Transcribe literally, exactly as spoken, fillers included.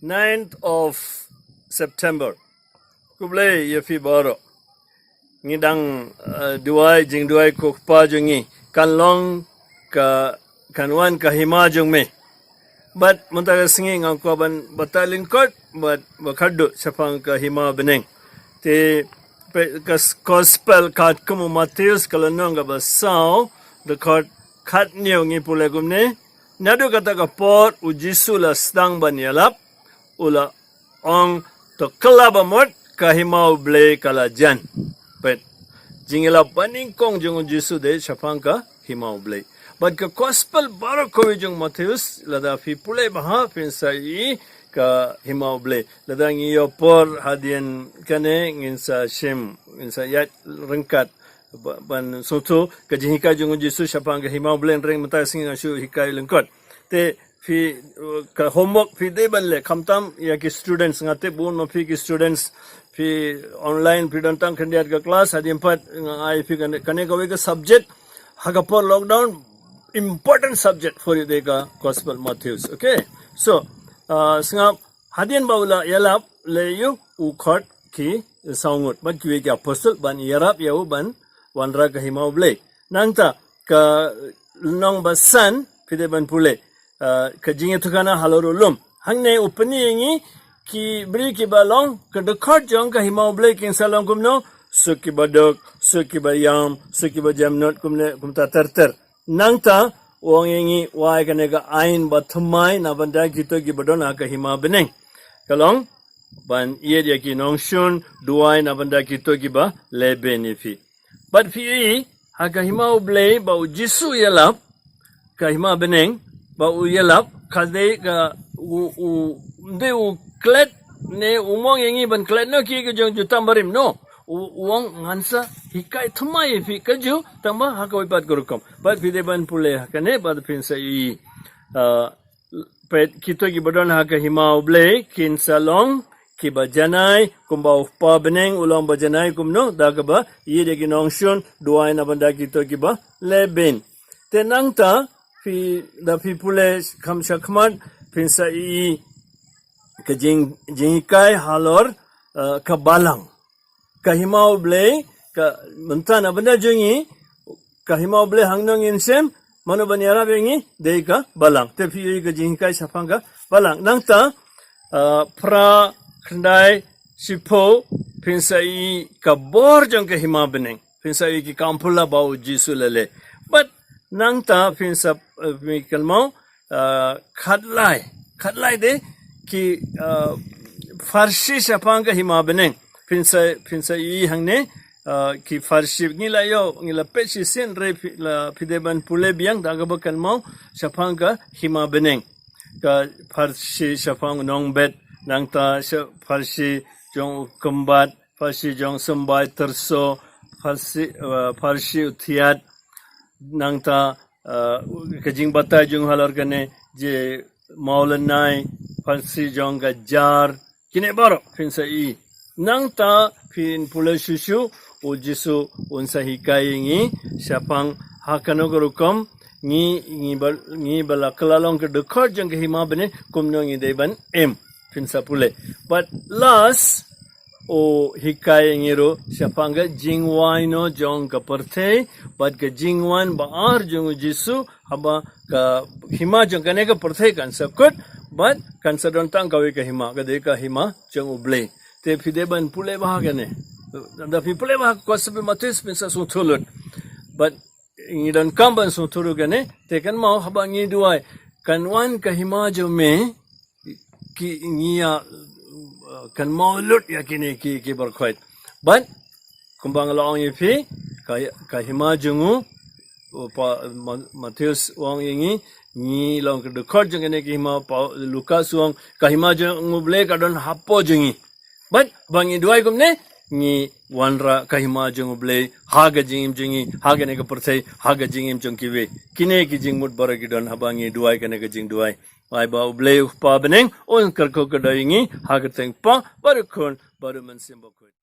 Ninth of September. Khublei ïa phi baroh. Ngi dang, eh, duwai, jingduwai ko Kpa jong ngi, kan long ka, kan wan ka hima jong me. Bad mynta ka sngi nga kwah ban batai lyngkot bad ba khatduh shaphang ka hima bneng. Te peit ka s-, gospel katkum u Mathaios ka lynnong kaba saw, dkhot khathynñiew ngi pule kumne. Naduh kata ka por u Jisu la sdang ban ïalap, u la ong, to kylla ba mut, ka hima U Blei ka la jan. Peit, jingïalap banyngkong jong u Jisu dei shaphang ka hima U Blei. Bad ka gospel baroh kawei jong u Mathaios, lada phi pule bha phin sa ïohi ka hima U Blei. Lada ngi ïoh por hadien kane ngin sa shim, ngin sa ïaid ryngkat ba-, ban sngewthuh ka jinghikai jong u Jisu shaphang ka hima U Blei. Hynrei mynta ka sngi nga shu hikai lyngkot. Te phi, uh, ka homework phi dei ban leh, khamtam ïa ki students, nga tip bun ma phi ki students, phi online, phi don tang khyndiat ka class, hadien pat nga ai phi kane, kane kawei ka subject ha ka por lockdown, important subject for you dei ka gospel Mathaios. Okay, so, uh, sngap, hadien ba u la ïalap, leh ïa u khot ki saw ngut bad kiwei ki apostol ban ïarap ïa u ban wanrah ka hima U Blei. Nangta ka lynnong ba san phi dei ban pule, ah, ka jingïathuhkhana halor u lum. Hangne u pyni ïa ngi ki briew kiba long ka dkhot jong ka hima U Blei kin sa long kumno, suk kiba duk, suk kiba ïam, suk kiba jemnud, kumne kumta ter ter. Nangta u ong ïa ngi, wai kane ka aiñ ba thymmai na bynta kito kiba don ha ka hima bneng. Ka long ban ïeit ïa ki nongshun, duwai na bynta kito kiba lehbeiñ ïa phi. Bad phi ïohi ha ka hima U Blei ba u Jisu u ïalap, ka hima bneng ba u ïalap, ka dei ka u, u, dei u klet ne u ong ïa ngi ban klet noh ki ka jong jutang barim, no. U, u ong ngan sa hikai thymmai ïa phi ka ju, tang ba ha kawei pat ka rukom. Bad phi dei ban pule ha kane bad phin sa ïohi. Ah, peit, kito kiba don ha ka hima U Blei kin sa long kiba janai, kumba u Kpa bneng u long ba janai kumno, da kaba ïeit ïa ki nongshun, duwai na bynta kito kiba lehbeiñ. Te nangta phi, da phi pule kham shakhmat phin sa ïohi ka jing, jinghikai halor, eh, ka balang. Ka hima U Blei, ka mynta na bynta jong ngi, ka hima U Blei hangno ngin shim, mano ban ïarap ïa ngi, dei ka balang. Te phi ïohi ka jinghikai shaphang ka balang. Nangta, ah, phra, khyndai, shiphew, phin sa ïohi ka bor jong ka hima bneng. Phin sa ïohi ki kam pula ba u Jisu u la leh. Bad nangta phin sa, eh, phi kynmaw, ah, khatlai. Khatlai dei ki, ah, pharshi shaphang ka hima bneng. Phin sa, phin sa ïohi hangne, ah, ki pharshi, ngi la ïoh, ngi la peit shisien, hynrei phi, la phi dei ban pule biang da kaba kynmaw shaphang ka hima bneng. Ka pharshi shaphang u nongbet, nangta sha pharshi jong u kymbat, pharshi jong u symbai tyrso, pharshi, eh, pharshi u thiat, nangta, eh, ka jingbatai jong u halor kane, jingmawlynnai, pharshi jong ka jar, kine baroh phin sa ïohi. Nangta phin pule shuh shuh, u Jisu un sa hikai ïa ngi shaphang ha kano ka rukom ngi, ngi ba, ngi ba la kylla long ka dkhot jong ka hima bneng, kumno ngi dei ban im. Phin sa pule. But last, u hikai ïa ngi ruh shaphang ka jingwai noh jong ka pyrthei, bad ka jingwan ba ar jong u Jisu, haba ka hima jong kane ka pyrthei kan sa kut, bad kan sa don tang kawei ka hima, ka dei ka hima jong U Blei. Te phi dei ban pule bha kane. Da phi pule bha ka gospel Mathaios phin sa sngewthuh lut. Bad ngi donkam ban sngewthuh ruh kane, te kynmaw haba ngi duwai, kan wan ka hima jong me, ki ngi ïa, uh, kynmaw lut ïa kine ki, ki baroh khoit. Bad kumba nga la ong ïa phi, ka, ka hima jong u, u pa, Ma-, Mathaios u ong ïa ngi, ngi long ka dkhot jong kane ka hima, pa Lukas u ong, ka hima jong U Blei ka don hapoh jong ngi. Bad ba ngi duwai kumne, ngi wanrah ka hima jong U Blei ha ka jingim jong ngi, ha kane ka pyrthei, ha ka jingim jong kiwei. Kine ki jingmut baroh ki don haba ngi duwai kane ka jingduwai. Ai ba U Blei u Kpa bneng un kyrkhu kyrdoh ïa ngi ha ka kyrteng Kpa bad u Khun bad u Mynsiem Bakhuid.